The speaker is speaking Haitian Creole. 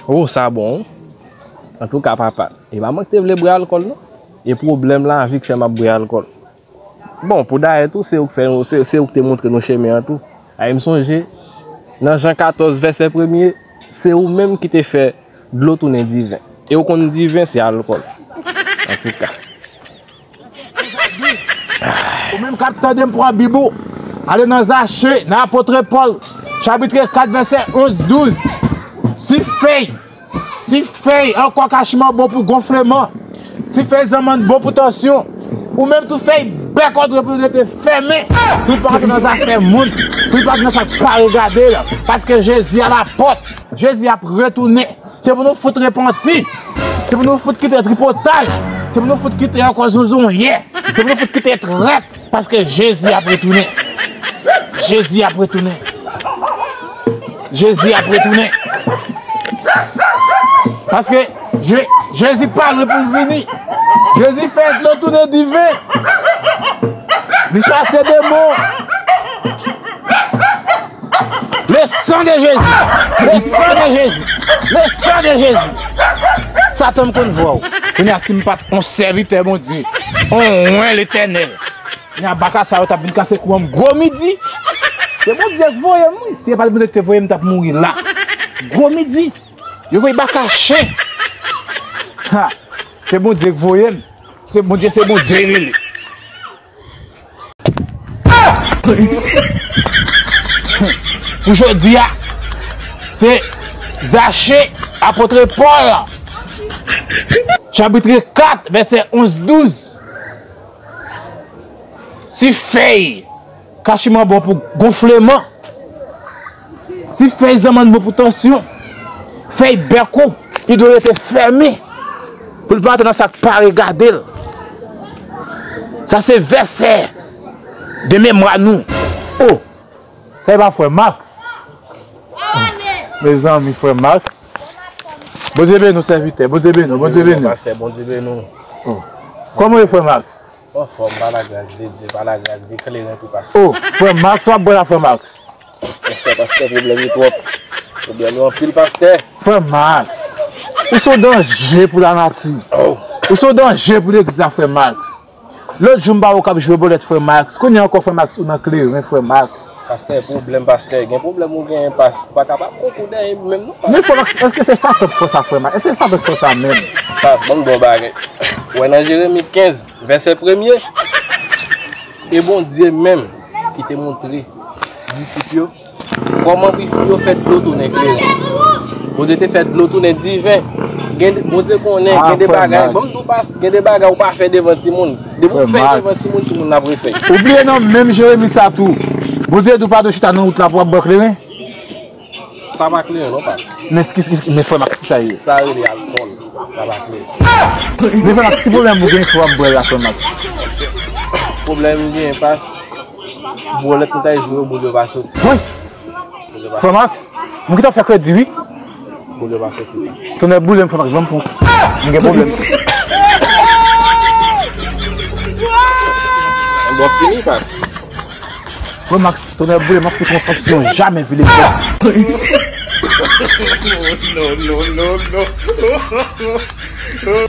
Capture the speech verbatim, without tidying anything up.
Oh, sa bon, wi. Antouka, papa, e pa mwen ki te vle bwè alkòl, non. E pwoblèm lavi k fè m ap bwè alkòl. Bon, pou dayè tou, se ou k fè nou, se, se ou k te montre nou chemen an tou. Ay, m sonje, nan Jan katòz, vèsè premye, se ou menm ki te fè dlo tounen diven. E ou konn diven, se alkòl. Antouka. Ou menm k ap tande m, pran Bib ou. Ale nan Zache, nan Apot Pòl, chapit kat, vèsè onz, douz. Si fèy, si fèy ankò kachiman bon pou gonfleman, si fèy zanmann bon pou tansyon, ou menm tou fèy bèk ou dwe pou l rete fèmen, pou l pa rantre nan zafè moun, pou l pa rantre nan sa k pa regade l, paske Jezi a la pòt. Jezi ap retounen. Se pou nou fout repanti. Se pou nou fout kite tripotaj. Se pou nou fout kite ankò zouzounye. Se pou nou fout kite trèt. Paske Jezi ap retounen. Jezi ap retounen. Jezi ap retounen. Paske Je-, Jezi pa lwen pou l vini. Jezi fè dlo tounen diven. Li chase demon. Le sang de Jésus! Le sang de Jésus! Le sang de Jésus! Satan, m konn vwa w. Kounye a, si m pa t yon sèvitè Bondye, on wen Letènèl, kounye a, baka sa yo t ap vin kase kouran m gwo midi. Se Bondye k voye m, wi. Si se pa t Bondye ki te voye m, m t ap mouri la. Gwo midi. Yo voye baka chen. Ha! Se Bondye k voye m. Se Bondye, se Bondye y rele. Pou jodi a, se Zache, apot Pòl, chapit kat, vèsè onz, douz. Si fèy kachiman bon pou gonfleman, si fèy zanmann bon pou tansyon, fèy bèk ou, li dwe rete fèmen pou l pa antre nan sa k pa regade l. Sa se vèsè de memwa nou. Oh, sa e pa frè Max? Mezanmi, frè Max. Bondye beni w, sèvitè. Bondye beni w, Bondye beni w. Pastè, Bondye beni w. Oh. Kòman w ye, frè Max? Anfòm, pa la gras de Dye, pa la gras de kleren tou, pastè. Oh, frè Max, w ap bwè la, frè Max? Pastè, pastè, pwoblèm yo twòp. Pwoblèm yo anpil, pastè. Frè Max, ou se yon danje pou lanati. Oh. Ou se yon danje pou legliz la, frè Max. Lòt jou, m pa wè w k ap jwe bòlèt, frè Max. Kounye a ankò, frè Max, ou nan kleren, frè Max. Pastè, pwoblèm, pastè. Gen pwoblèm ou genyen, pas-, ou pa ka pa konkou dèyè m menm, non, pastè. Men frè Max, èske se Satan k fè sa, frè Max? Èske se Satan k fè sa menm? Pas, ban m bon bagay. Ou wè nan Jeremi kenz, vèsè premye, e Bondye menm ki te montre disip yo kòman pou yo fè dlo tounen kleren. Bondye te fè dlo tounen diven. Gen, Bondye konnen, ah, gen de bagay. Ban m di w, pas, gen de bagay ou pa fè devan timoun. Depi w fè devan timoun, timoun ap refè. Ou bliye nan menm Jeremi sa tou. Bondye di w pa dwe chita nan wout la pou w ap bwè kleren. Sa pa kleren non, pas. Men, men frè Max, ki sa ye? Sa rele alkòl. Sa pa kleren. Men frè Max, ki pwoblèm ou gen pou w ap bwè la, frè Max? Pwoblèm m gen, pas, bòlèt nou ta jwe yo, boul yo pa soti. Wi. Boul yo pa soti. Frè Max, mwen ki ta fè kredi, wi. Boul yo pa soti, pas. Tonnè boule m, frè Max, ban m pran. Mwen gen pwoblèm. Bon, fini, pas. Frè Max, tonnè boule m, m ap fè konsanksyon, jamè vile m. Non, non, non, non.